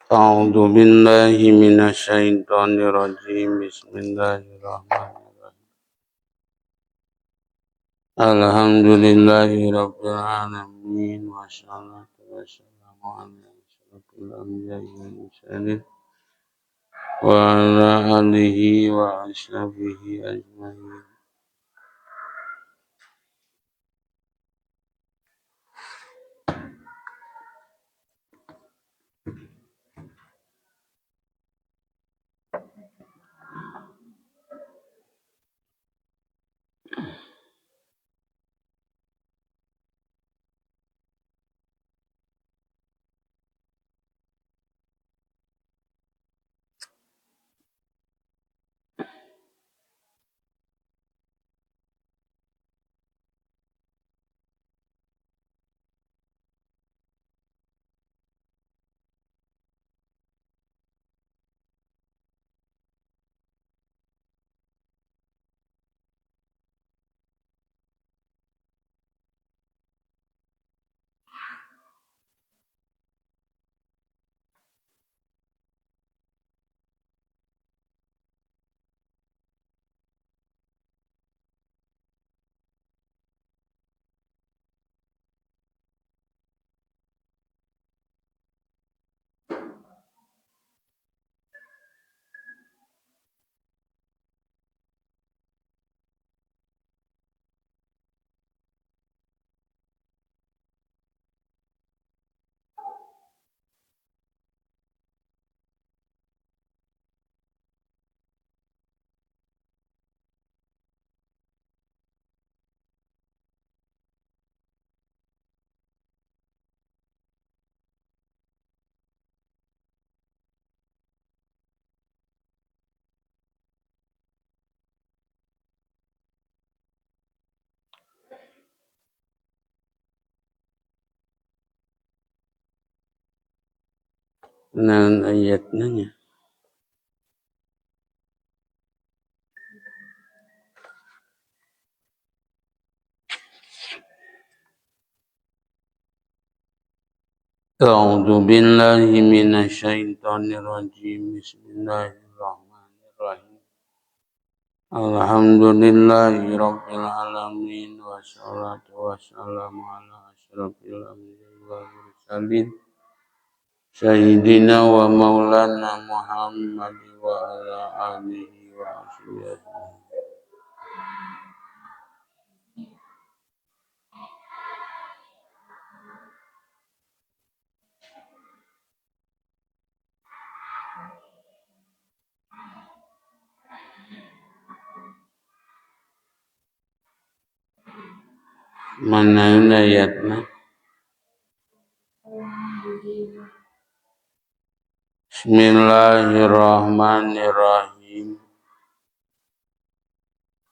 A'udzu billahi minasyaitonir rajim. Bismillahirrahmanirrahim. Alhamdulillahi rabbil alamin wassalatu wassalamu ala asyrafil anbiya'i wal mursalin wa ala alihi wa ashabihi ajmain. Naon ayatna nya? A'udzu billahi minasyaitonir rajim. Bismillahirrahmanirrahim. Alhamdulillahi rabbil alamin wassalatu wassalamu ala asyrafil anbiya'i wal mursalin sayyidina wa maulana Muhammad wa ala alihi wa ashabihi. Mana ayatna? Bismillahirrahmanirrahim.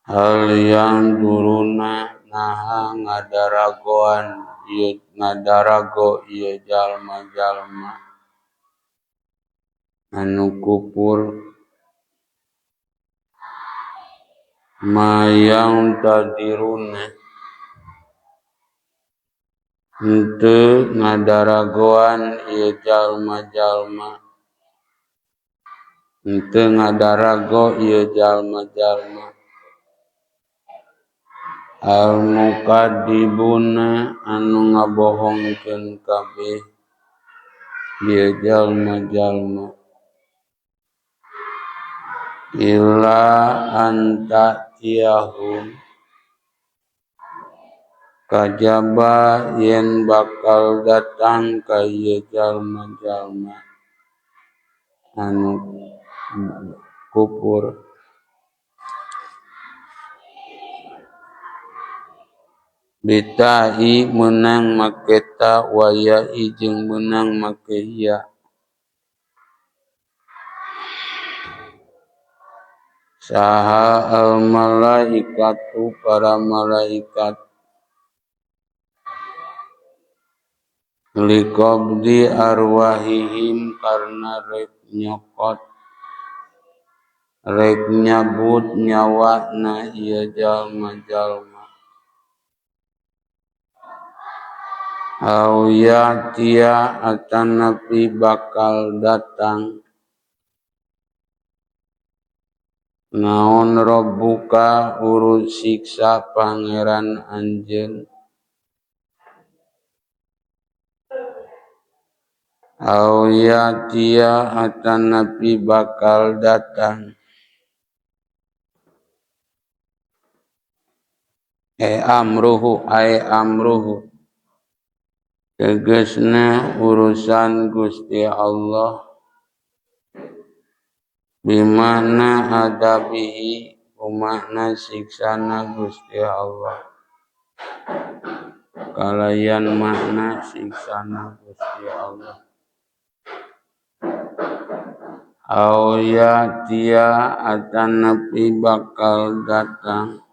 Hal yang duruna naha ngadaragoan ieu ngadarago ieu jalma-jalma anu kupur mayang tadiruna henteu ngadaragoan ieu jalma-jalma henteu ngadarago ieu jalma-jalma al-mukadzibuna anu ngabohongkeun kabeh ieu jalma-jalma illa anta tiyahum kajaba yen bakal datang ka ieu jalma-jalma anu kupur bitai meunang make ta wa ya'i jeung meunang make ya. Saha al malaikatu para malaikat liqabdi arwahihim karna rek nyokot rek nyabut nyawana ieu jalma-jalma Au ya'tiya atanapi bakal datang naon robbuka urut siksa pangeran anjeun au ya'tiya atanapi bakal datang amruhu ay amruhu tegasna urusan Gusti Allah bimana adabihi kumakna siksana Gusti Allah kalayan makna siksana Gusti Allah au ya'tiya atanapi bakal datang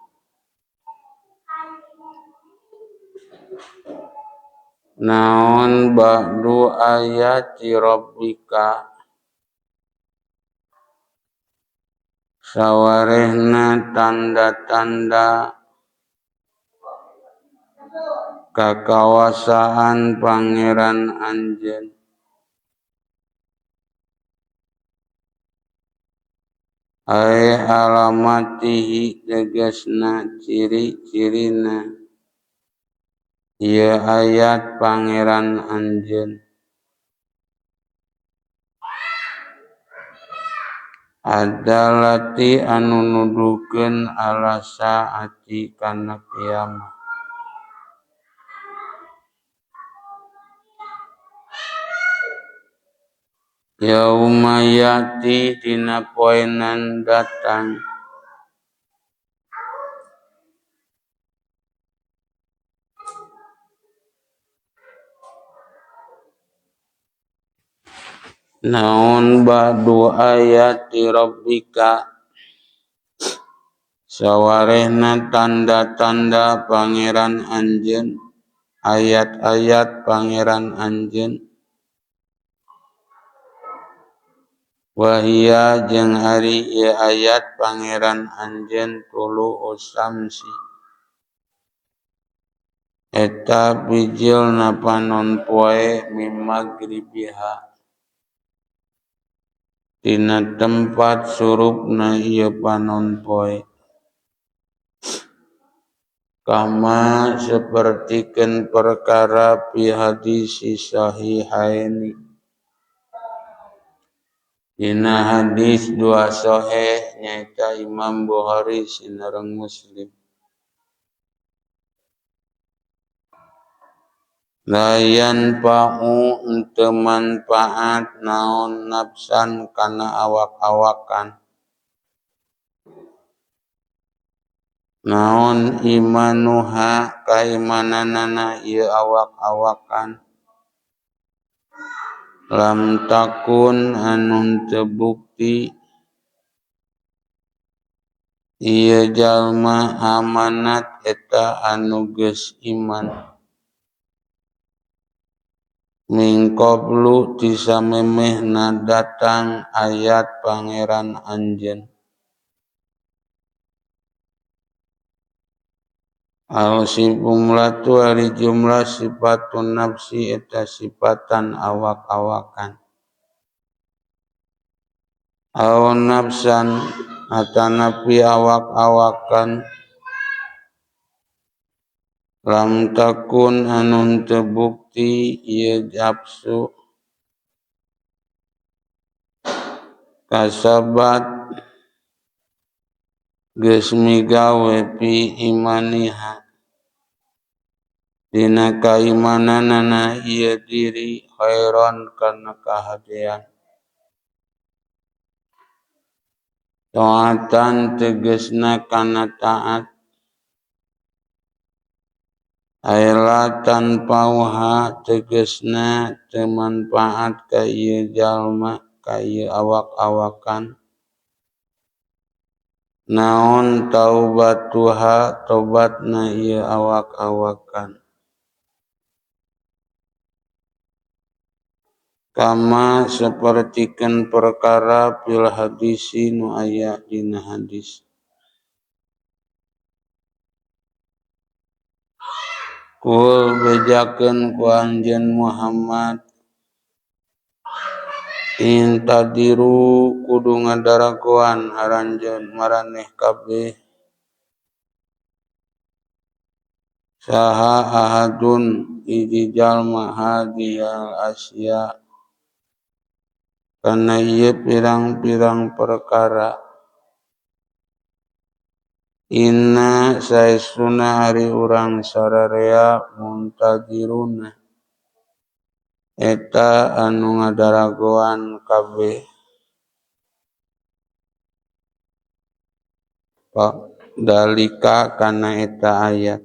naon ba'du ayati rabbika sawarehna tanda-tanda kakawasaan pangeran anjeun ae alamatihi tegasna ciri-cirina ieu ayat pangeran anjeun adalati anu nuduhkeun ala saati kana kiamat yauma ya'ti dina poenan datang naon ba'du ayati rabbika sawarehna tanda-tanda pangeran anjeun ayat-ayat pangeran anjeun wahia jeung ari ieu ayat pangeran anjeun tulu'us samsi eta bijilna panon poe mim magribiha tina tempat surupna ieu panon poe kama sapertikeun perkara fi hadis sahihaini dina hadis dua sahih nyaeta Imam Bukhari sinareng Muslim la yanfa'u henteu manfaat naon nafsan kana awak-awakan naon imanuha kaimananana ieu awak-awakan lam takun anu teu bukti ieu jalma amanat eta anu geus iman min qablu ti samemehna datang ayat pangeran anjeun al jumlatu ari jumlah sifatun nafsi eta sifatan awak-awakan aw nafsan atanapi awak-awakan lam takun anu teu bukti ieu nafsu kasabat geus migawe fi imaniha dina kaimananana ieu diri khairon kana kahadean taatan tegasna kana taat aila tanpauha tegasna teu manfaat ka ieu jalma ka ieu awak-awakan naon taubatuha tobatna ieu awak-awakan kama sapertikeun perkara fil hadisi nu aya dina hadis. Kul bejakeun ku anjeun Muhammad intadiru kudu ngadaragoan aranjeun maraneh kabeh saha ahadun hiji jalma hadihal asya kana ieu pirang-pirang perkara inna saestuna ari urang sararea muntadiruna eta anu ngadaragoan kabeh dalika kana eta ayat.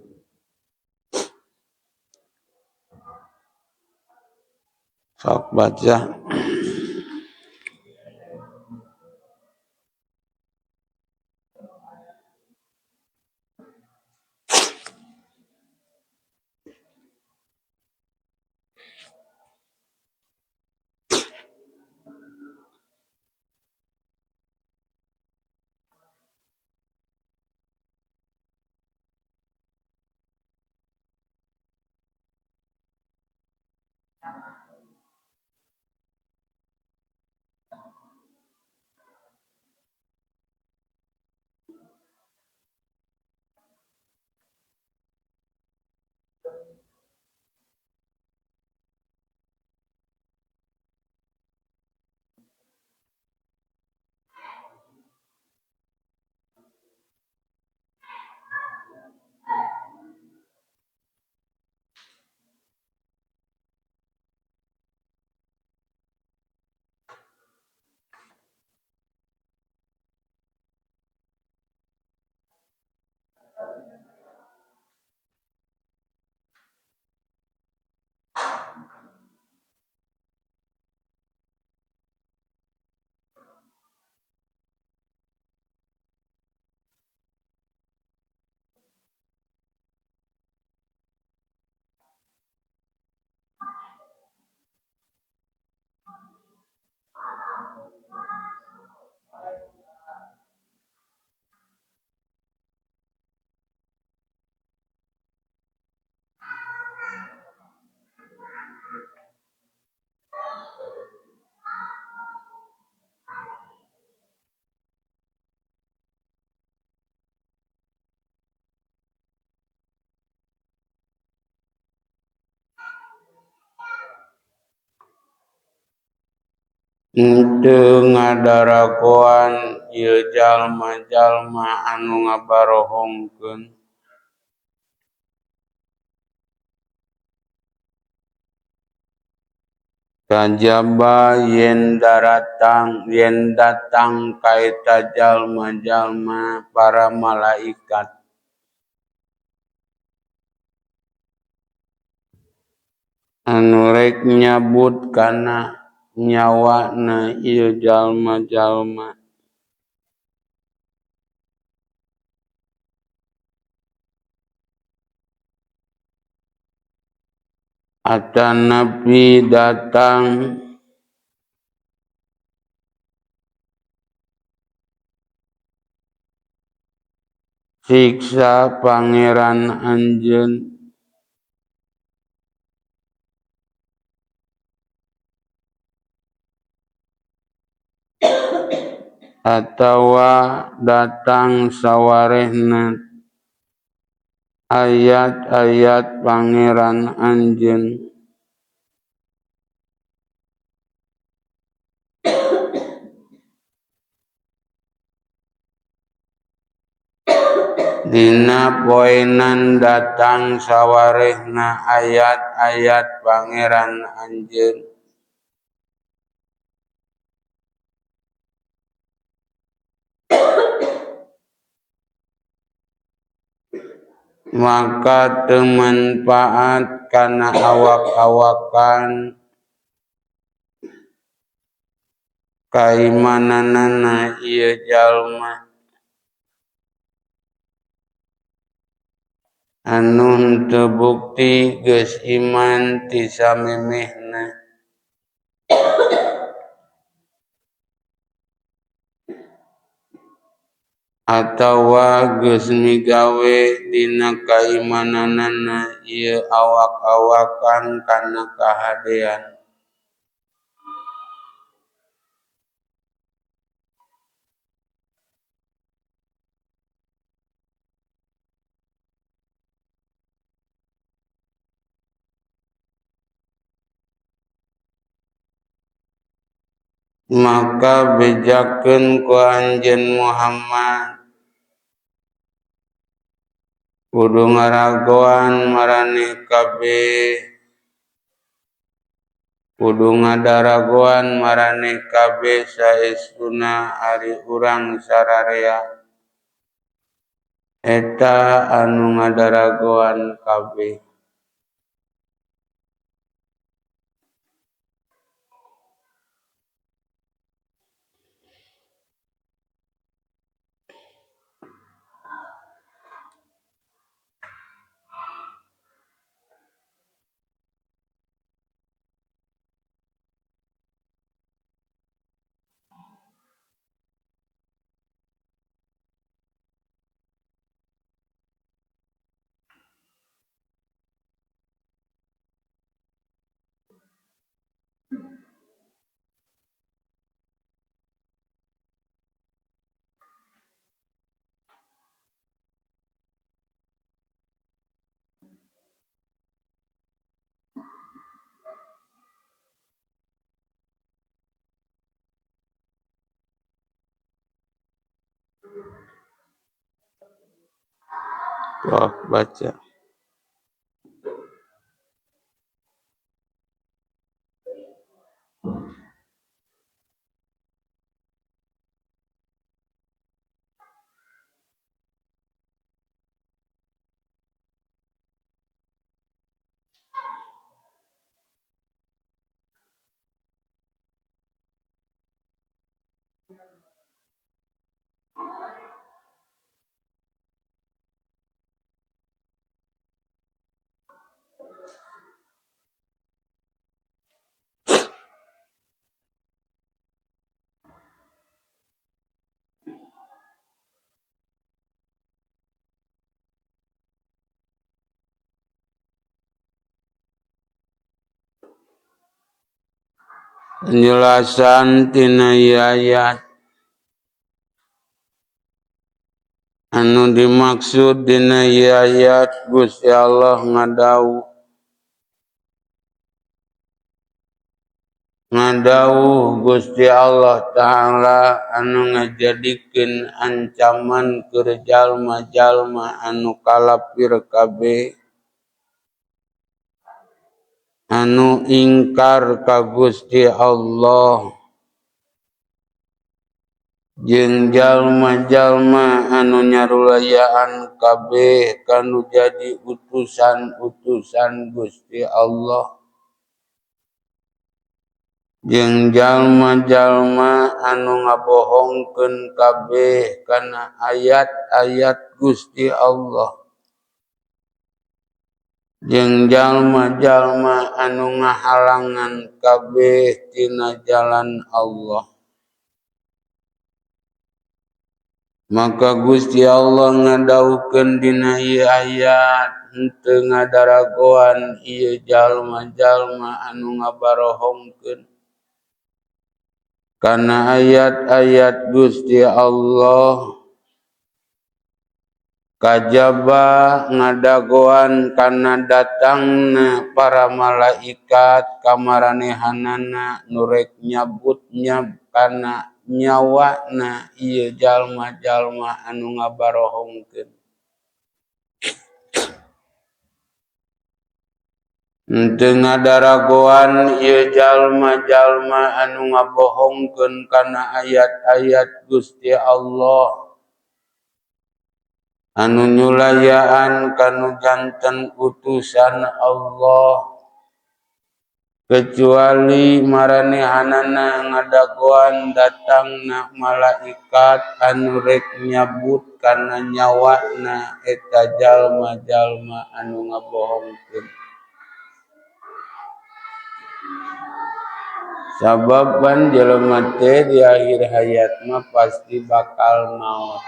Sok baca. Henteu ngadaragoan ieu jalma-jalma anu ngabarohongkeun. Kajaba yen datang ka eta jalma-jalma para malaikat. Anu rek nyabut kana nyawana ieu jalma-jalma. Atanapi datang siksa Pangeran anjeun. Atawa datang sawarehna ayat-ayat Pangeran anjeun. Dina poenan datang sawarehna ayat-ayat Pangeran anjeun. Maka teu manfaat kana awak-awakan kaimananana ieu jalma anu henteu bukti geus iman ti samemehna. Atawa geus migawe dina kaimananana ieu awak-awakan kana kahadean. Maka bejakeun ku anjeun Muhammad kudu ngaragoan maraneh kabeh kudu ngadaragoan maraneh kabeh saestuna ari urang sararea eta anu ngadaragoan kabeh. Tuh, baca. Penjelasan tina ieu ayat anu dimaksud dina ieu ayat Gusti Allah ngadawuh Gusti Allah Ta'ala anu ngajadikeun ancaman keur jalma-jalma anu kalapir kabeh anu ingkar ka Gusti Allah jeung jalma-jalma anu nyarulayaan kabeh kanu jadi utusan-utusan Gusti Allah jeung jalma-jalma anu ngabohongkeun kabeh kana ayat-ayat Gusti Allah jeung jalma-jalma anu ngahalangan kabeh tina jalan Allah. Maka Gusti Allah ngadawuhkeun dina ieu ayat henteu ngadaragoan ieu jalma-jalma anu ngabarohongkeun kana ayat-ayat Gusti Allah kajaba ngadagoan kana datangna para malaikat kamaranehanana nu rek nyabutnya kana nyawana ieu jalma-jalma anu ngabarohongkeun. Henteu ngadaragoan ieu jalma-jalma anu ngabohongkeun kana ayat-ayat Gusti Allah anu nyulayaan kanu janten utusan Allah kecuali maranehanana ngadagoan datangna malaikat anu rek nyabut kana nyawana eta jalma-jalma anu ngabohongkeun. Sabab pan jelema teh di akhir hayat mah pasti bakal maot.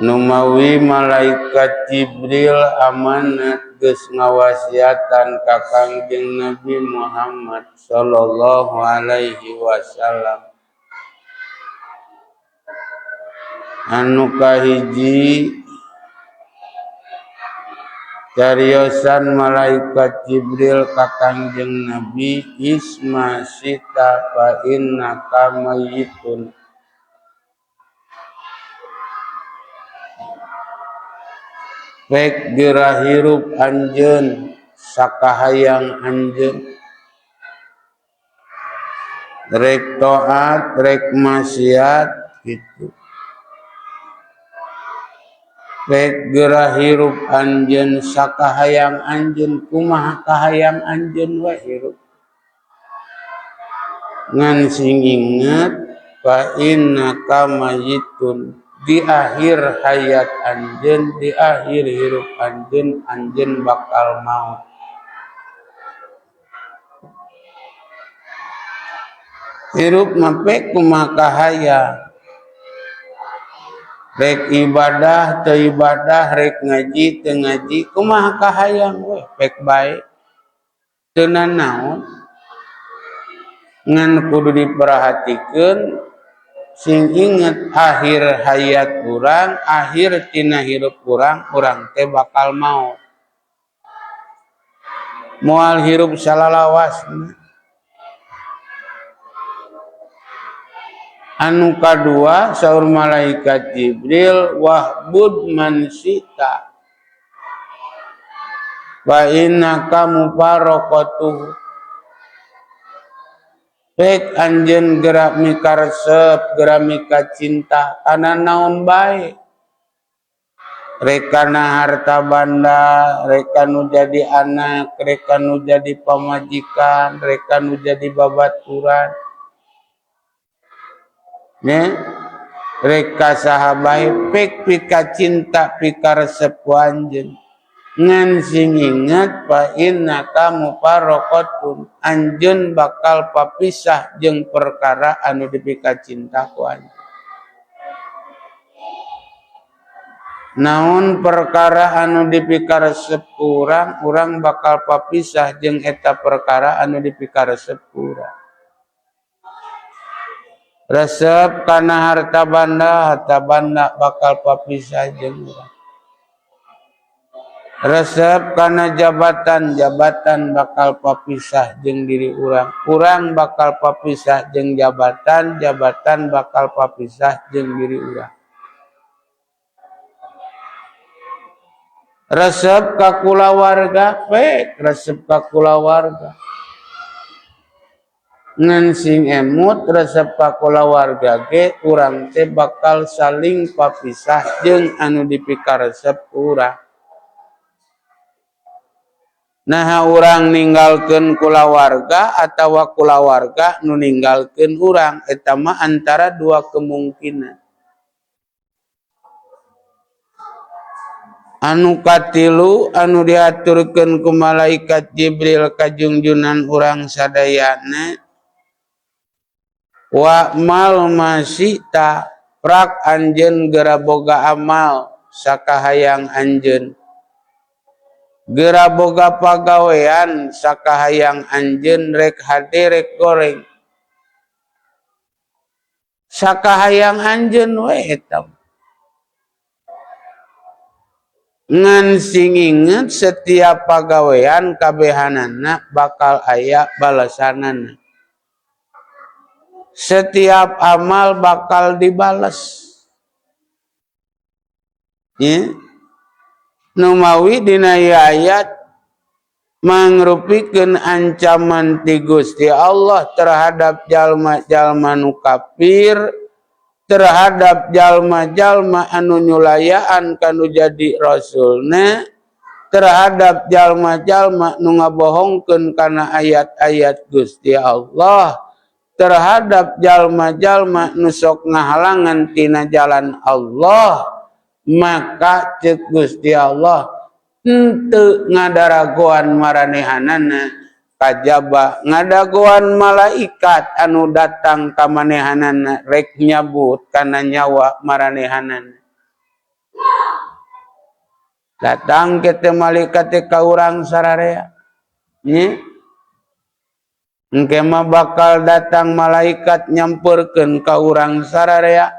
Numawi malaikat Jibril amanat geus ngawasiatan ka Kangjeng Nabi Muhammad sallallahu alaihi wasallam. Anu kahiji cariosan malaikat Jibril ka Kangjeng Nabi isma sita fa innaka mayyitun. Pek geura hirup anjeun sakahayang anjeun, rek taat rek maksiat gitu. Pek geura hirup anjeun sakahayang anjeun, kumaha kahayang anjeun we hirup. Ngan sing inget fa innaka mayyitun, di akhir hayat anjeun, di akhir hirup anjeun, anjeun bakal maut. Hirup mah pek kumaha kahayang, rek ibadah teu ibadah, rek ngaji teu ngaji, kumaha kahayang we pek bae, teu nanaon. Ngan kudu diperhatikeun, sing inget akhir hayat urang, akhir tina hirup urang, urang teh bakal maut. Moal hirup salalawasna. Anu kadua saur malaikat Jibril wahbud man sita fa innaka mufaraqatuh. Pek anjeun geura mikaresep, geura mikacinta kana naon bae. Rek kana harta banda, rek nu jadi anak, rek nu jadi pamajikan, rek nu jadi babaturan. Nya, rek ka saha bae pek pikacinta pikaresep ku anjeun. Ngan sing inget fa innaka mufaraqatun, anjeun bakal papisah jeung perkara anu dipikacinta ku anjeun. Naon perkara anu dipikaresep ku urang, urang bakal papisah jeung eta perkara anu dipikaresep ku urang. Resep kana harta banda, harta banda bakal papisah jeung urang. Resep kana jabatan, jabatan bakal papisah jeung diri urang. Urang bakal papisah jeung jabatan, jabatan bakal papisah jeung diri urang. Resep ka kulawarga, pek resep ka kulawarga. Ngan sing emut resep ka kulawarga ge urang teh bakal saling papisah jeung anu dipikaresep urang. Nah urang ninggalkeun kulawarga atawa kulawarga nu ninggalkeun urang, eta mah antara dua kemungkinan. Anu katilu anu diaturkeun ku malaikat Jibril ka junjunan urang sadayana, wa mal masita prak anjeun geura boga amal sakahayang anjeun, geura boga pagawean sakahayang anjeun, rek hade rek goreng sakahayang anjeun we eta. Ngan sing inget setiap pagawean kabehanana bakal aya balasanana, setiap amal bakal dibales. Ya. Numawi dina ieu ayat mangrupikeun ancaman ti Gusti Allah terhadap jalma-jalma nu kafir, terhadap jalma-jalma anu nyulayaan kanu jadi rasulna, terhadap jalma-jalma nu ngabohongkeun kana ayat-ayat Gusti Allah, terhadap jalma-jalma nu sok ngahalangan tina jalan Allah, maka ceuk Gusti Allah henteu ngadaragoan maranehanana Kajaba ngadagoan malaikat anu datang ka manehanana rek nyabut kana nyawa maranehanana. Datang ke malaikat teh ka urang sararea. Nya? Engke mah bakal datang malaikat nyamperkeun ka urang sararea.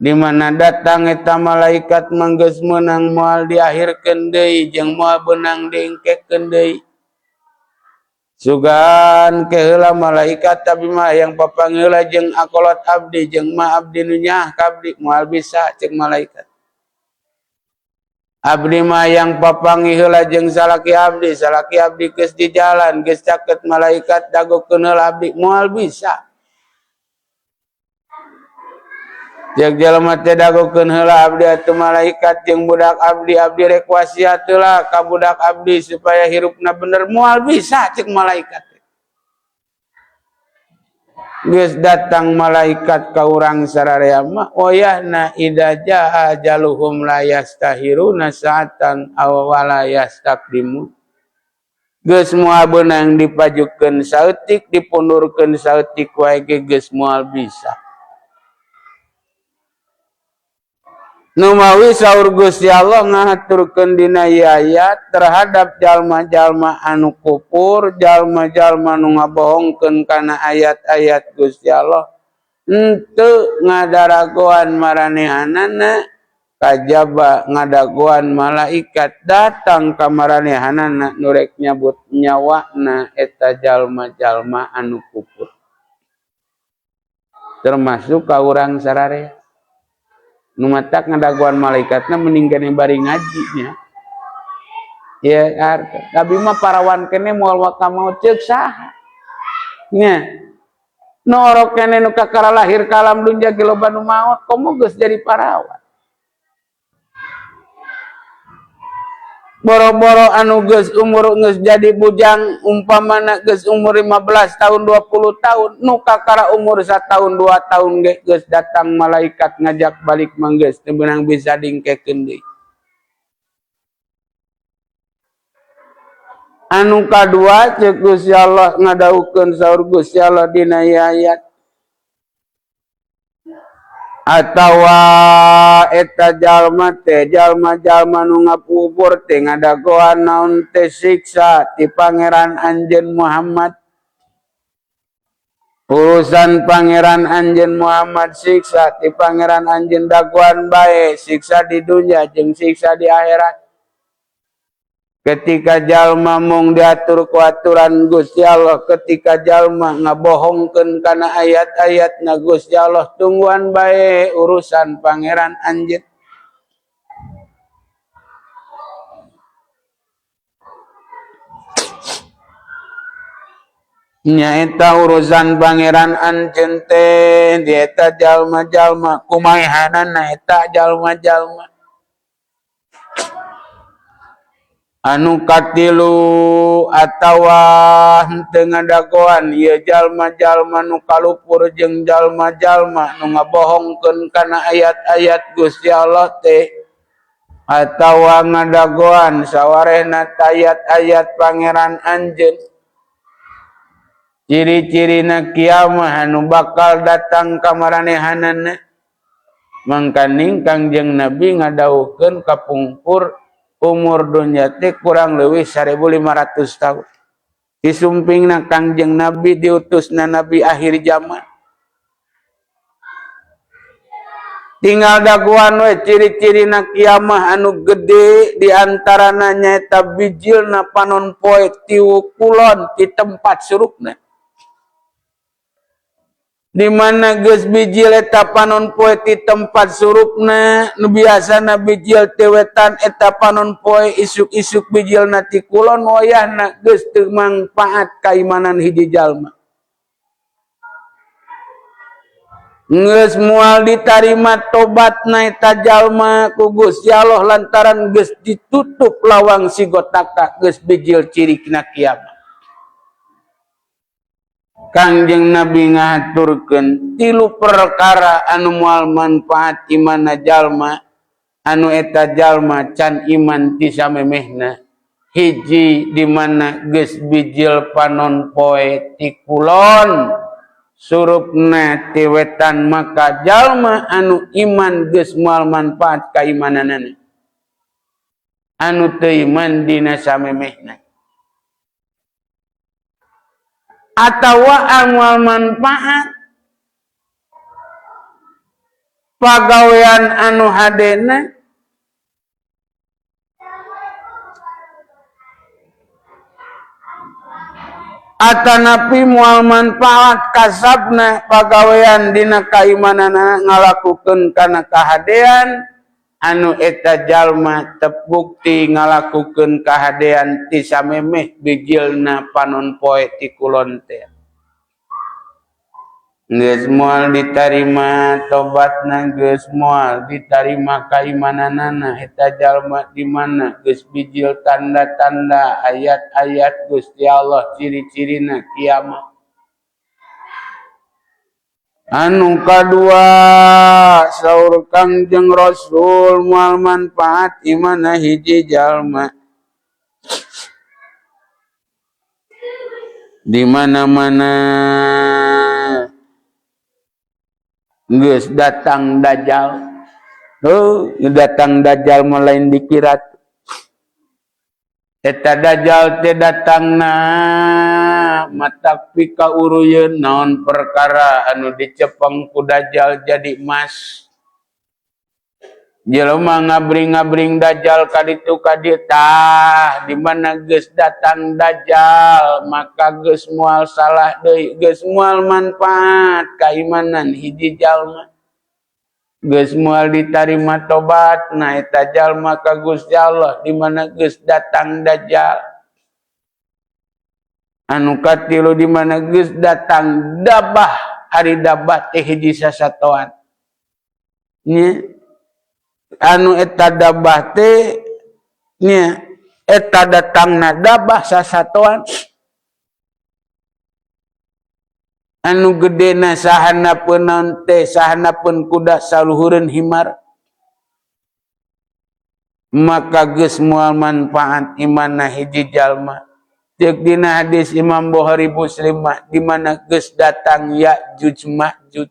Di mana datang eta malaikat manggeus meunang moal diakhirkeun deui jeung moal beunang diengkekeun deui. Sugan ke heula malaikat tapi mah yang papangeula jeung akolot abdi jeung ma abdi nu nyaah ka abdi moal bisa cek malaikat. Abdi mah yang papangi heula jeung salaki abdi geus di jalan geus caket malaikat dagokeun heula abdi moal bisa. Jeung jelema teh dagokeun heula abdi atuh malaikat jeung budak abdi, abdi rek wasiat heula ka budak abdi supaya hirupna bener moal bisa cek malaikat. Geus datang malaikat ka urang sararea mah wayahna idza jaa ajaluhum la yastahiruna sa'atan aw wala yastaqdimun. Geus moal beunang dipajukeun saeutik dipundurkeun saeutik wae ge geus moal bisa. Numawi saur Gusti Allah ngahaturkeun dina ieu ayat terhadap jalma-jalma anu kufur, jalma-jalma nu ngabohongkeun kana ayat-ayat Gusti Allah, henteu ngadaragoan maranehanana kajaba ngadagoan malaikat datang ka maranehanana nu rek nyabut nyawana eta jalma-jalma anu kufur. Termasuk ka urang sararea. Nu matak ngadagoan malaikatna mending kene bari ngaji nya. Ya, abi mah parawan kene moal waka maot ceuk saha. Nya. Norok kene nu kakara lahir ka alam dunya ge loba nu maot, komo geus jadi parawan. Boro-boro anu geus umur geus jadi bujang umpamana geus umur 15 tahun 20 tahun nu kakara umur 1 tahun 2 tahun ge geus datang malaikat ngajak balik mah geus teu beunang bisa dingkekeun deui. Anu kadua ceuk Gusti Allah ngadaukeun saur Gusti Allah dina ieu ayat atawa eta jalma teh jalma-jalma nu ngapupur teh ngadagoan naon teh siksa ti pangeran anjeun Muhammad. Urusan pangeran anjeun Muhammad siksa ti pangeran anjeun dagoan bae siksa di dunya jeung siksa di akhirat. Ketika jalma mung diatur ku aturan Gusti Allah, ketika jalma ngabohongkeun kana ayat-ayatna Gusti Allah, tungguan bae urusan pangeran anjeun. Nyaeta urusan pangeran anjeun teh dieta jalma-jalma kumaehanana eta jalma-jalma. Anu katilu atawa henteu ngadagoan ieu jalma-jalma nu kalupur jeung jalma-jalma nu ngabohongkeun kana ayat-ayat Gusti Allah teh atawa ngadagoan sawarehna ayat-ayat pangeran anjeun. Ciri-cirina kiamah anu bakal datang ka maranehanana. Mangkaning Kangjeng Nabi ngadawuhkeun kapungkur umur dunya teh kurang leuwih 1500 tahun. Disumpingna Kangjeng Nabi diutusna Nabi akhir zaman. Tinggal daguan we ciri-cirina kiamah anu gede di antarana nyaeta bijilna panon poe tiwu kulon di tempat surupna. Di mana geus bijil eta panon poe ti tempat surupna, nu biasana bijil ti wetan eta panon poe isuk-isuk bijilna ti kulon wayahna geus teu mangpaat kaimanan hiji jalma. Geus moal ditarima tobatna eta jalma ku Gusti Allah lantaran geus ditutup lawang sigotaka geus bijil cirikna kiamat. Kangjeng Nabi ngahaturkeun tilu perkara anu moal manfaat imanna jalma anu eta jalma can iman ti samemehna. Hiji di mana geus bijil panon poe ti kulon surupna ti wetan, maka jalma anu iman geus moal manfaat kaimananana, anu teu iman dina samemehna atawa moal manfaat pagawean anu hadena. Atanapi moal manfaat kasabna pagawean dina kaimanana ngalakukeun kana kahadean anu eta jalma tebukti ngalakukeun kahadean ti samemeh bijilna panon poe ti kulon teh. Geus moal ditarima tobatna, geus moal ditarima kaimananana eta jalma di mana geus bijil tanda-tanda ayat-ayat Gusti Allah, ciri-cirina kiamat. Anu kadua, saur Kangjeng Rasul, moal manfaat imana hiji jalma di mana-mana geus datang Dajjal. Oh, datang Dajjal mah lain dikirat. Eta Dajjal teh datangna matak pikauruyeun naon perkara anu dicepeng ku Dajjal jadi emas. Jelema ngabring-ngabring Dajjal kaditu kadieu. Tah, di mana geus datang Dajjal maka geus moal salah deui, geus moal manfaat kaimanan hiji jalma, geus moal ditarima tobat na eta jalma ka Gusti Allah di mana geus datang Dajjal. Anu katilu, di mana geus datang dabah. Ari dabah teh hiji sasatoan nya, anu eta dabah teh nya eta datangna dabah sasatoan anu gedena sahanapeun naon teh, sahanapeun kuda, saluhureun himar, maka geus moal manfaat imanna hiji jalma. Ceuk dina hadis Imam Bukhari Muslim mah, di mana geus datang Ya'juj Ma'juj,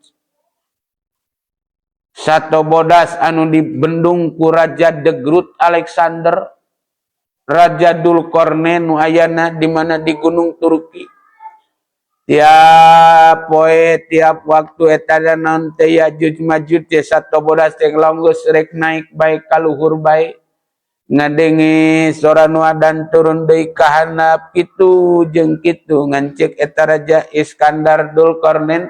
sato bodas anu dibendung ku Raja The Great Alexander, Raja Dulkornain, nu ayana di mana di Gunung Turki. Tiap poe, tiap waktu eta naon teh Ya'juj Ma'juj teh, sato bodas teh geus rek naik bae kaluhur bae, ngadenge sora nu adan turun deui ka handap, kitu jeung kitu. Ngan ceuk eta Raja Iskandar Dulkornain,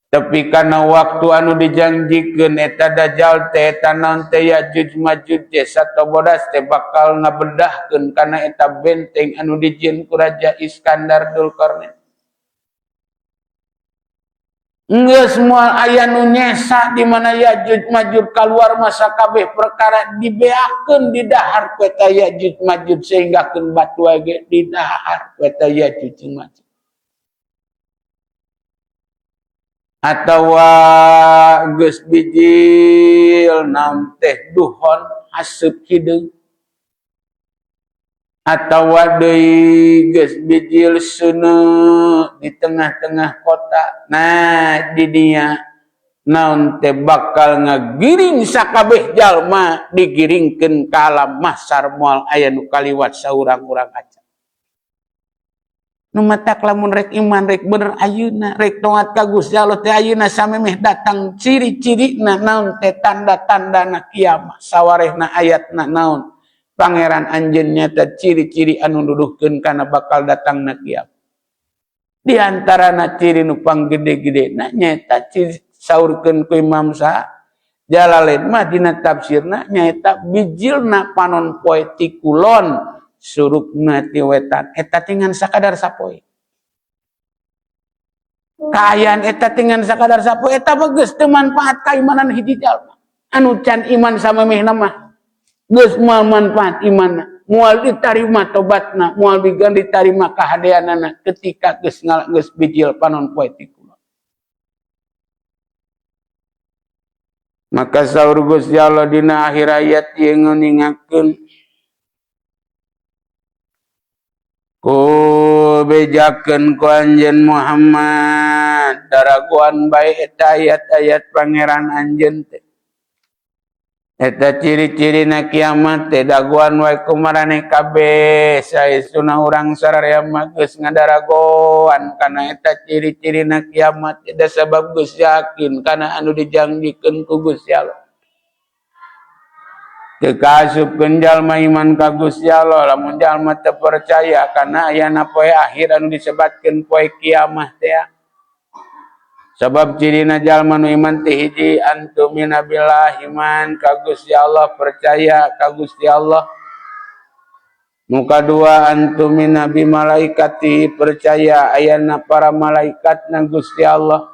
tepi kana waktu anu dijanjikeun eta Dajjal teh, eta naon teh Ya'juj Ma'juj teh, sato bodas teh bakal ngabedahkeun kana eta benteng anu dijieun ku Raja Iskandar Dulkarnain. Geus moal aya nu nyesa di mana Ya'juj Ma'juj kaluar, masa kabeh perkara dibeakeun, didahar ku eta Ya'juj Ma'juj, sehingga keun batu ge didahar ku eta Ya'juj Ma'juj. Atawa geus bijil naon teh duhon, haseup hideung, atawa deui geus bijil seuneu di tengah-tengah kota. Nah, di dinya naon teh bakal ngagiring sakabeh jalma, digiringkeun ka alam mahsyar, moal aya nu kaliwat saurang-urang aja. Nu matak lamun rek iman rek bener ayeuna, rek toat ka Gusti Allah teh ayeuna samemeh datang ciri-cirina naon teh, tanda-tandana kiamat, sawarehna ayatna naon, Pangeran anjeun nyata ciri-ciri anu nuduhkeun kana bakal datangna kiamat. Di antarana ciri nu panggede-gede na nyaeta ciri saurkeun ku Imam Sa Jalalain mah dina tafsirna nyaeta bijilna panon poe ti kulon surupna ti wetan. Eta tingan sakadar sapoe kaayaan, eta tingan sakadar sapoe, eta mah geus teu manfaat kaimanan hiji jalma anu can iman samemehna mah. Geus moal manfaat imanna, moal ditarima tobatna, moal ditarima kahadeanana ketika geus geus bijil panon poe ti kulon. Maka saur Gusti Allah dina akhir ayat ieu nguningakeun. Ku bejakeun ku anjeun Muhammad, daragoan bae eta ayat-ayat Pangeran anjeun teh. Eta ciri-cirina kiamat teh dagoan wae ku maraneh kabeh. Saestuna urang sararea mah geus ngadaragoan kana eta ciri-cirina kiamat, da sabab geus yakin kana anu dijangjikeun ku Gusti Allah. Teu kaasupkeun jalma iman ka Gusti Allah lamun jalma teu percaya kana ayana poe akhir anu disebatkeun poe kiamah teh. Sabab cirina jalma nu iman teh hiji, antumina billah, iman ka Gusti Allah, percaya ka Gusti Allah. Nu kadua, antumina bi malaikati, percaya ayana para malaikat na Gusti Allah.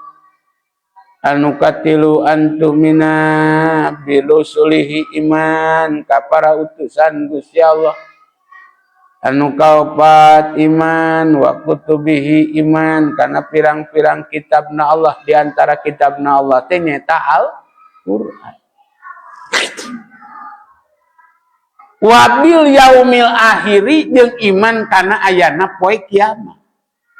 Anu katilu, antumina bi rusulihi, iman ka para utusan Gusti Allah. Anu kaopat, iman wa kutubihi, iman kana pirang-pirang kitabna Allah. Di antara kitabna Allah teh nyaeta Al-Qur'an. Wabil yaumil akhiri, jeung iman kana ayana poe kiamat,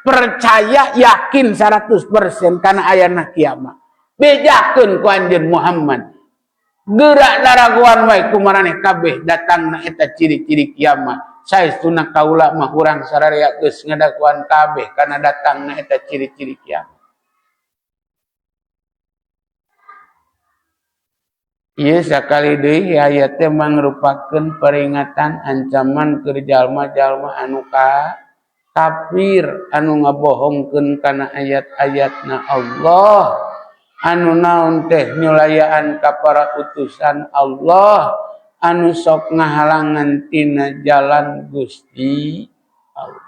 percaya yakin 100% kana ayana kiamat. Bejakeun ku anjeun Muhammad, gerak daragoan wae ku maraneh kabeh datangna eta ciri-ciri kiamat. Saestuna kaula mah, urang sararea geus ngadagoan kabeh kana datangna eta ciri-ciri kiamat. Ieu sakali deui ayat teh mangrupakeun peringatan, ancaman keur jalma-jalma anu ka kafir, anu ngabohongkeun kana ayat-ayatna Allah, anu naon teh nyulayaan ka para utusan Allah, anu sok ngahalangan tina jalan Gusti Allah.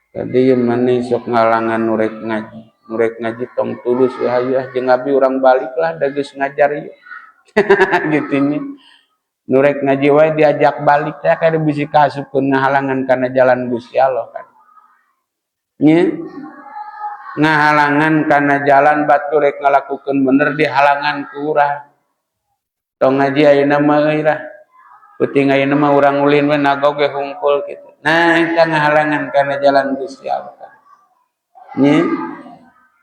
Tadi mana sok ngalangan nu rek ngaji, nu rek ngaji tong tulus ya, hayu ah jeung abi urang balik lah, da geus ngajar ieu. Gitu nya. Nu rek ngaji wae diajak balik teh, kada bisi kaasupkeun ngahalangan kana jalan Gusti Allah kan. Nya ngahalangan kana jalan, batur rek ngalakukeun bener dihalangan ku urang. Tong ngaji ayeuna mah euy lah. Penting ayeuna mah urang ulin we nagog ge hungkul kitu. Nah, eta ngahalangan kana jalan Gusti Allah. Nya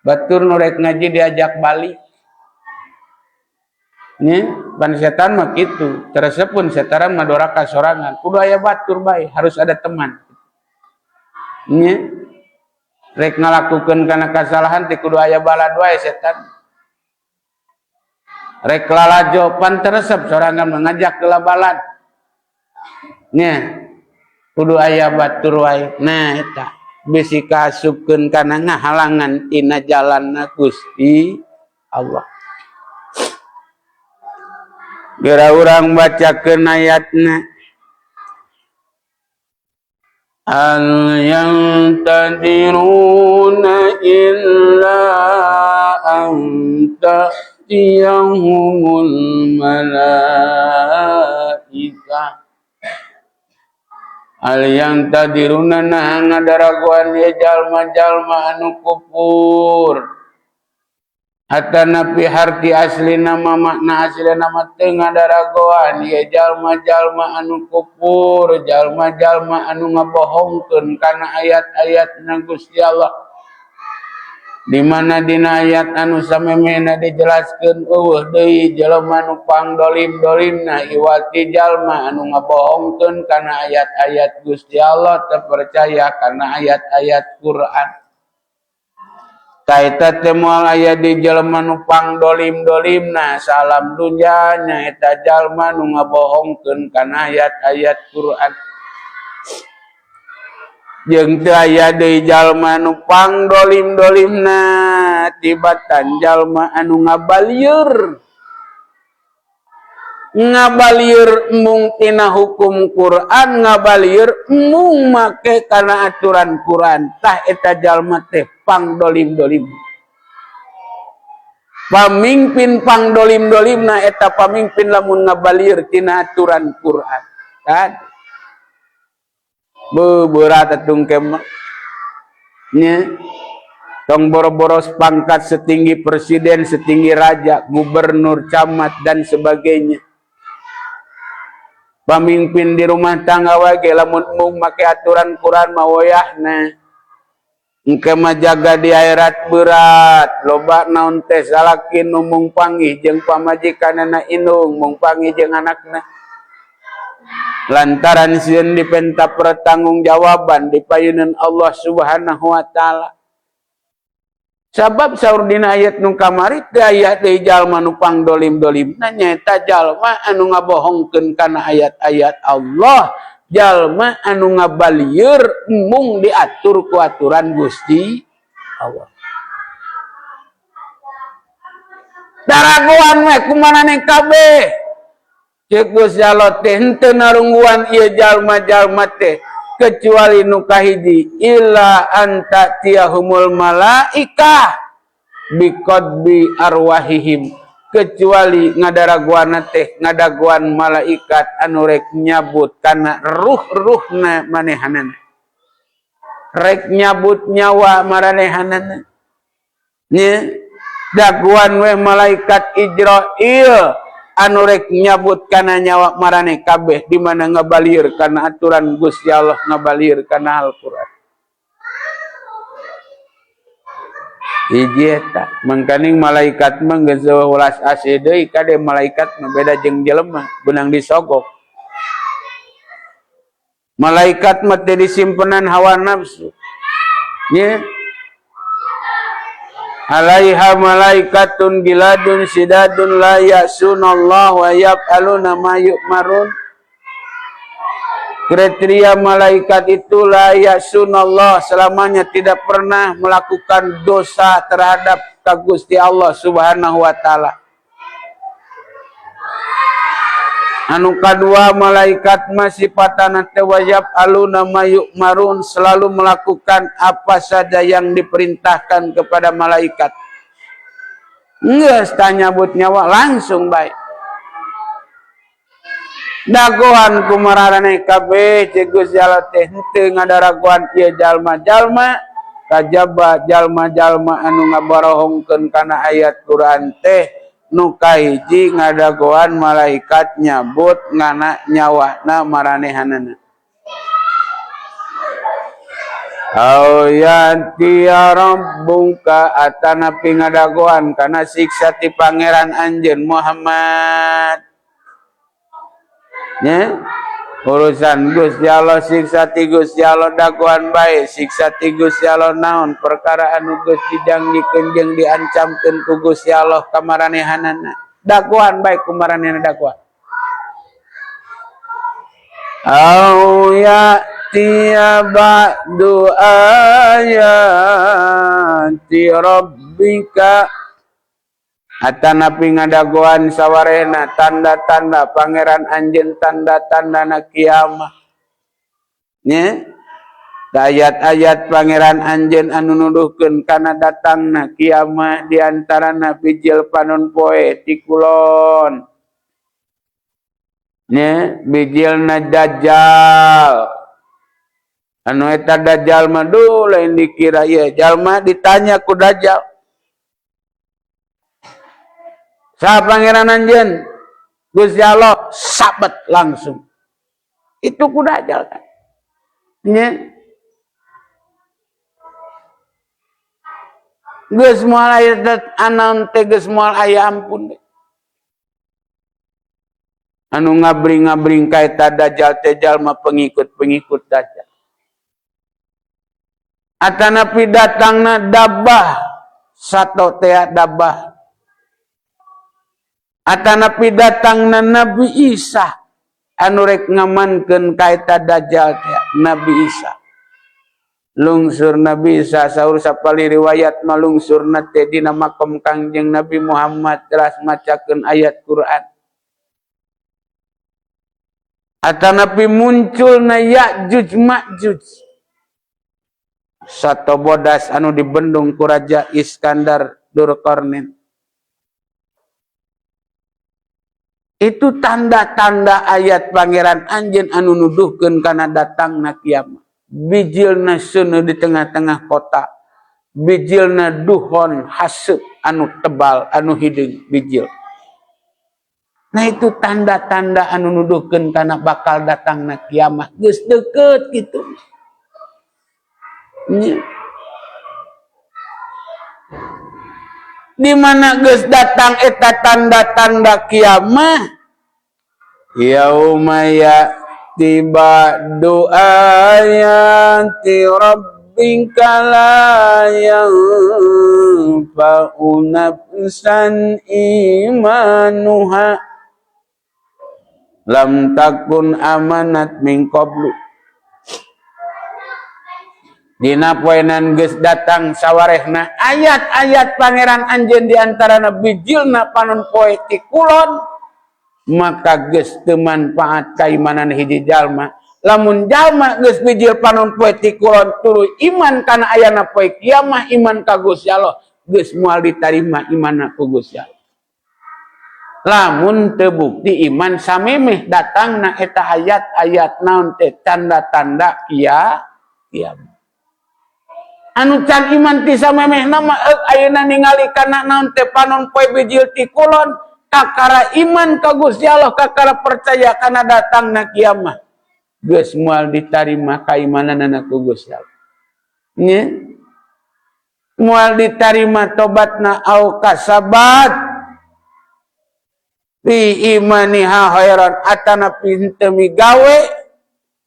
batur nu rek ngaji diajak balik. Nya pan setan mah kitu, teresep pun setan mah doraka sorangan, kudu aya batur bae, harus ada teman. Nya rek ngalakukeun kana kasalahan teh kudu aya balad wae setan. Rek lalajo pan teresep sorangan, mengajak ke balad. Nya kudu aya batur wae. Nah, eta bisi kaasupkeun kana ngahalangan tina jalanna Gusti Allah. Geura urang bacakeun ayatna. Hal yantadiruna illa an ta'tiyahumul malaikah. Hal yantadiruna, nah ngadaragoan ye jalma-jalma anu kufur. Hatta napi harti asli nama, makna asli nama teu ngadaragoan ye jalma-jalma anu kufur, jalma-jalma anu ngabohongkeun kana ayat-ayat na Gusti Allah, di mana dina ayat anu samemehna dijelaskeun euweuh deui jelema nu pangdolim-dolimna iwati jalma anu ngabohongkeun kana ayat-ayat Gusti Allah, teu percaya kana ayat-ayat Quran. Kaita teh moal aya di jelema nu pangdolim-dolimna salam dunya, nyaeta jalma nu ngabohongkeun kana ayat-ayat Quran. Jeung teu aya deui jalma nu pangdolim-dolimna tibatan jalma anu ngabalieur, ngabalieur embung tina hukum Quran, ngabalieur embung make kana aturan Quran. Tah, eta jalma teh pangdolim-dolim, pamimpin pangdolim-dolimna eta pamimpin lamun ngabalieur tina aturan Quran kan. Berat atung kema nya. Tong boro-boros pangkat setinggi presiden, setinggi raja, gubernur, camat, dan sebagainya. Pamimpin di rumah tangga wae lamun embung make aturan Quran mah wayahna. Engke mah jaga di akhirat berat. Loba naon teh salaki nu mung panggih jeung pamajikanana, indung mung panggih jeung anakna. Lantaran sieun dipenta pertanggungjawaban di payunan Allah Subhanahu wa Taala. Sabab saur dina ayat nu kamari teh aya deui jalma nu pangdolim-dolimna, nyaeta jalma anu ngabohongkeun kana ayat-ayat Allah, jalma anu ngabalieur embung diatur ku aturan Gusti Allah. Daragoan we kumaraneh kabeh. Ceuk Gusti Allah teh henteu narungguan ieu jalma-jalma teh kecuali nu kahiji, illa anta tiyahumul malaikah biqadbi arwahihim, kecuali ngadaraguan teh ngadaguan malaikat anu rek nyabut kana ruh-ruhna manehanana, rek nyabut nyawa maranehanana nya. Daguan we malaikat Ijrail anu rek nyabut kana nyawa marane kabeh, di mana ngabalir kana aturan Gusti Allah, ngabalir kana Al-Qur'an. Hiji eta mangkaning malaikat mah geus ulas asih deui kade. Malaikat mah beda jeung jelema, beunang disogok. Malaikat mah teu disimpenan hawa nafsu nya. Alaiha malaikatun giladun sidadun la ya'sunallah wa yaf'aluna ma yu'marun. Kriteria malaikat itu la ya'sunallah, selamanya tidak pernah melakukan dosa terhadap ka Gusti Allah Subhanahu wa Taala. Anu kadua, malaikat mah sifatana teh wa yaf'aluna ma yu'marun, selalu melakukan apa saja yang diperintahkan kepada malaikat. Geus tanyabut nyawa langsung baik. Dagoan kumararane kabeh, ceuk Gusti Allah teh henteu ngadaragoan ieu jalma-jalma kajaba jalma-jalma anu ngabarohongkeun kana ayat Quran teh. Nu kahiji, ngadagoan malaikat nyabut ngana nyawana maranehanana. Au yati rabbuka, atanapi ngadagoan kana siksa ti Pangeran anjeun Muhammad nya. Urusan Gusti Allah, siksa ti Gusti Allah, dagoan bae siksa ti Gusti Allah. Naon perkara anu geus dijanjikeun jeung diancamkeun ku Gusti Allah ka maranehanana, dagoan bae ku maranehna, dagoan. Au ya'tiya ba'du ayati rabbika, atanapi ngadagoan sawarehna tanda-tanda Pangeran anjeun, tanda-tanda na kiamat nya, ayat-ayat Pangeran anjeun anu nuduhkeun kana datangna kiamat, diantarana bijil panon poe ti kulon nya, bijilna Dajjal. Anu eta Dajjal mah duh lain dikira ieu jalma. Ditanya ku Dajjal, "Saha Pangeran anjeun?" "Gusti Allah." Sabet langsung itu ku Dajjal kan nya. Geus moal aya anaon teh, geus moal aya ampun. Anu ngabring-ngabring ka eta Dajjal teh jalma pengikut-pengikut Dajjal. Atanapi datangna dabah sato teh dabah, atanapi datangna Nabi Isa anu rek ngamankeun ka eta Dajjal teh. Nabi Isa lungsur, Nabi Isa saur sapali riwayat malungsurna teh dina makom Kangjeng Nabi Muhammad, teras macakeun ayat Quran. Atanapi munculna Ya'juj Ma'juj sato bodas anu dibendung ku Raja Iskandar Dzulkarnain. Itu tanda-tanda ayat Pangeran anjeun anu nuduhkeun kana datangna kiamat. Bijilna seuneu di tengah-tengah kota, bijilna duhon haseup anu tebal anu hideung bijil. Nah, itu tanda-tanda anu nuduhkeun kana bakal datangna kiamat geus deukeut kitu. Nya. Di mana geus datang eta tanda-tanda kiamat, yauma ya'ti ba'du ayati rabbika la yanfa'u nafsan imanuha lam takun amanat min qablu. Dina poenan geus datang sawarehna ayat-ayat pangeran anjeun di antarana bijilna panon poe ti kulon, maka geus teu manfaat kaimanan hiji jalma. Lamun jalma geus bijil panon poe ti kulon tuluy iman kana ayana poe kiamah, iman ka Gusti Allah, geus moal ditarima imanna ku Gusti Allah. Lamun teu bukti iman samemeh datangna eta ayat-ayat naon teh tanda-tanda kiamat. Anu can iman ti samemehna mah ayeuna ningali kana naon teh panon poe bijil ti kulon, kakara iman ka Gusti Allah, kakara percaya kana datangna kiamat, geus moal ditarima kaimananana ku Gusti Allah. Nya moal ditarima tobatna au kasabat fi imaniha khairan atana henteu migawe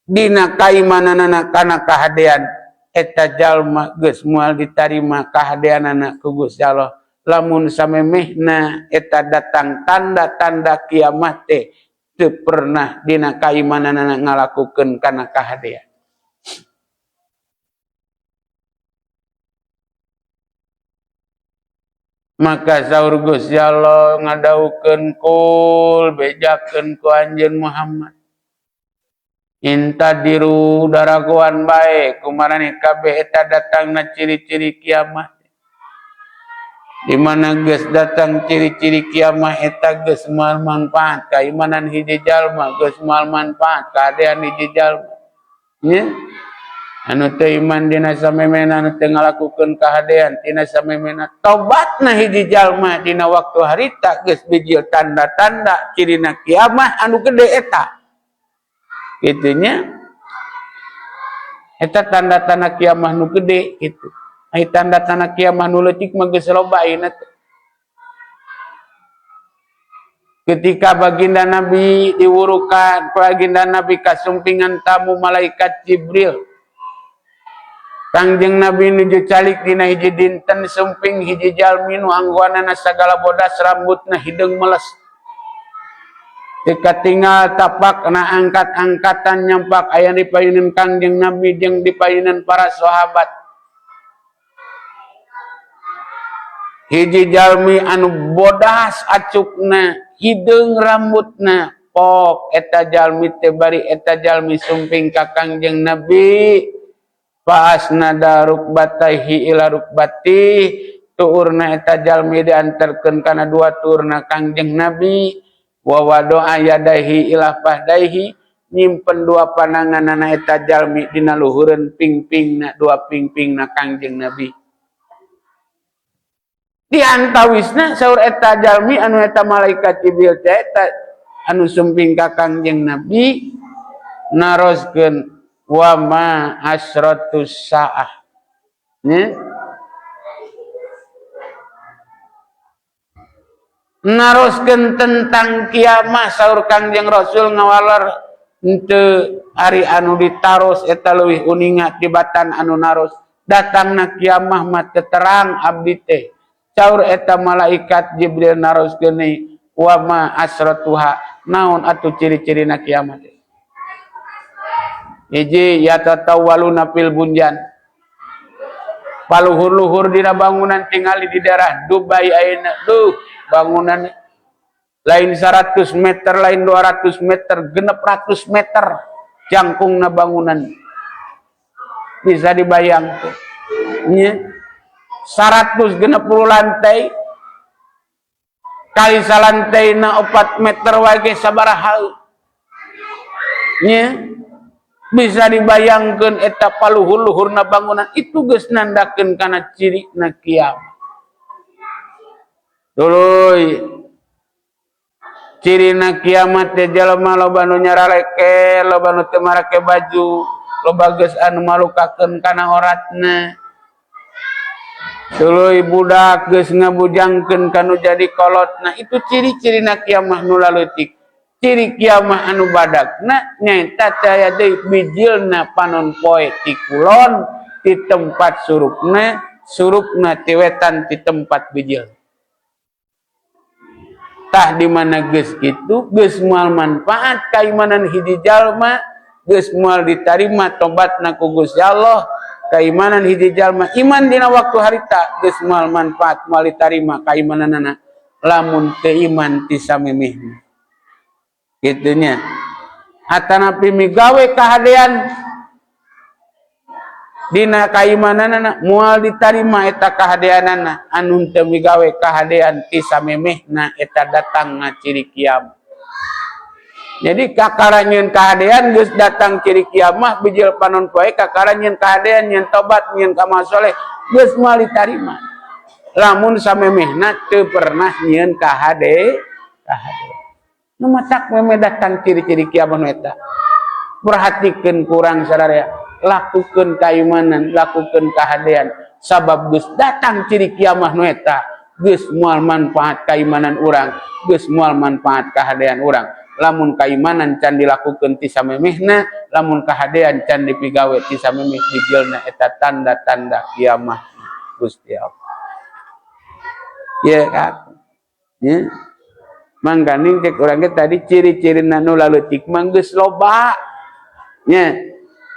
dina kaimananana kana kahadean, eta jalma geus moal ditarima kahadeanana ku Gusti Allah. Lamun samemehna eta datang tanda-tanda kiamat teh teu pernah dina kaimananana ngalakukeun kana kahadean. Maka saur Gusti Allah ngadaukeun kul bejakeun ku anjeun Muhammad, intadiru daragoan bae kumarane kabeh eta datangna ciri-ciri kiamat. Di mana geus datang ciri-ciri kiamat eta geus moal manfaat kaimanan hiji jalma, geus moal manfaat kahadean hiji jalma. Nya anu teu iman dina samemehna, anu teu ngalakukeun kahadean dina samemehna, tobatna hiji jalma dina waktu harita geus bijil tanda-tanda cirina kiamat anu gede eta. Itunya eta tanda-tanda kiamah nu gede gitu. Ai tanda-tanda kiamah nu leutik mah geus loba ayeuna teh. Ketika baginda Nabi diwurukan, baginda Nabi kasumpingan tamu malaikat Jibril. Kangjeng Nabi nuju calik dina hiji dinten sumping hiji jalmi nu anggoanana sagala bodas, rambutna hideung meles. Ketika tinggal tapak na angkat-angkatan nyampak aya di payunan Kangjeng Nabi jeung di payunan para sahabat. Hiji jalmi anu bodas acukna, hideung rambutna, pok eta jalmi teh bari eta jalmi sumping ka Kangjeng Nabi. Faasnada rukbataihi ila rukbati, tuurna eta jalmi diantarkeun kana dua tuurna Kangjeng Nabi. Wa wadoa yadaihi ila fahdaihi, nyimpen dua pananganana eta jalmi dina luhureun pingpingna, dua pingpingna Kangjeng Nabi. Di antawisna saur eta jalmi anu eta malaikat Jibril teh eta anu sumping ka Kangjeng Nabi naroskeun wa ma asratus saah. Nya naroskeun tentang kiamah saur Kangjeng Rasul ngawaler henteu ari anu ditaros eta leuwih uninga tibatan anu naros. Datangna kiamah mah teu terang abdi teh. Saur eta malaikat Jibril naroskeun wa ma asratuha, naon atuh ciri-cirina kiamat teh? Hiji yatatawaluna fil bunyan, paluhur-luhur dina bangunan tingali di daerah Dubai ayeuna, duh bangunan lain 100 meter, lain 200 meter, 600 meter jangkungna bangunan, bisa dibayangkan nya 160 lantai kali salantaina 4 meter wae ge sabaraha nya, bisa dibayangkeun eta paluhur-luhurna bangunan itu geus nandakeun kana cirina kiamat. Tuluy Cirina kiamat teh jalma loba nu nyaraleke, loba nu teu marake baju, loba geus anu malukakeun kana oratna. Tuluy budak geus ngabujangkeun kanu jadi kolotna. Itu ciri-cirina kiamah nu laleutik. Ciri kiamah anu badagna nyaeta teh aya deui bijilna panon poe ti kulon ti tempat surupna, surupna ti wetan ti tempat bijil. Tah di mana geus kitu geus moal manfaat kaimanan hiji jalma, geus moal ditarima tobatna ku Gusti Allah. Kaimanan hiji jalma iman dina waktu harita geus moal manfaat, moal ditarima kaimananana lamun teu iman ti samemehna. Kitu nya. Atanapi migawe kahadean dina kaimananana moal ditarima eta kahadeanana anu teu migawe kahadean ti samemehna eta datangna ciri kiamat. Jadi kakara nyieun kahadean geus datang ciri kiamah bijil panon poe, kakara nyieun kahadean, nyieun tobat, nyieun amal soleh geus moal ditarima lamun samemehna teu pernah nyieun kahadean. Nu matak meme datang ciri-ciri kiamat nu eta. Perhatikeun kurang sararea, lakukeun kaimanan, lakukeun kahadean, sabab geus datang ciri kiamah nu eta, geus moal manfaat kaimanan urang, geus moal manfaat kahadean urang. Lamun kaimanan can dilakukeun ti samemehna, lamun kahadean can dipigawe ti samemeh bijilna eta tanda-tanda kiamah Gusti Allah. Ya kan? Ya. Mangkaning cek urang ge tadi ciri-cirina nu laleutik mah geus loba. Nya.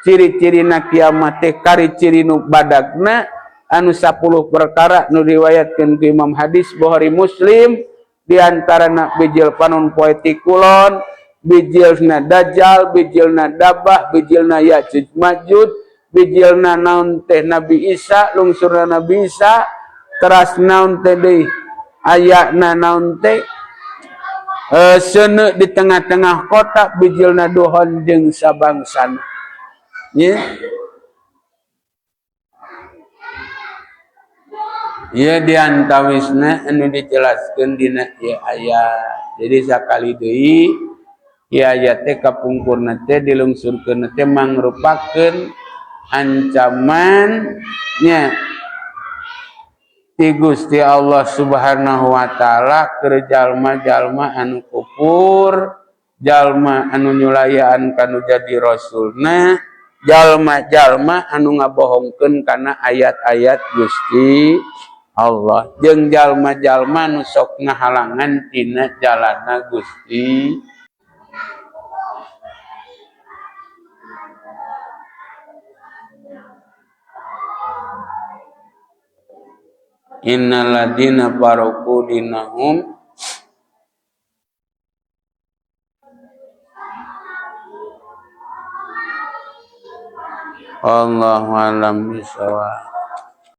Ciri-cirina kiamat teh kari ciri nu badagna anu 10 perkara nu riwayatkeun ku Imam Hadis Bukhari Muslim, di antarana bijil panon poe ti kulon, bijilna Dajjal, bijilna Dabah, bijilna Ya'juj Ma'juj, bijilna naon teh Nabi Isa, lungsurna Nabi Isa, teras naon teh deui ayana naon teh seuneu di tengah-tengah kota, bijilna duhon jeung sabangsana. Ya. Ya diantawisna anu dijelaskeun dina ieu ayat. Jadi sakali deui ieu ayat teh kapungkurna teh dilungsurkeun teh mangrupakeun ancaman nya ti Gusti Allah Subhanahu wa taala keur jalma-jalma anu kufur, jalma anu nyulayaan kanu jadi rasulna, jalma-jalma anu ngabohongkeun kana ayat-ayat Gusti Allah, jeung jalma-jalma nu sok ngahalangan tina jalana Gusti. Innal ladzina faraqu dinahum Allahu a'lam bishawab.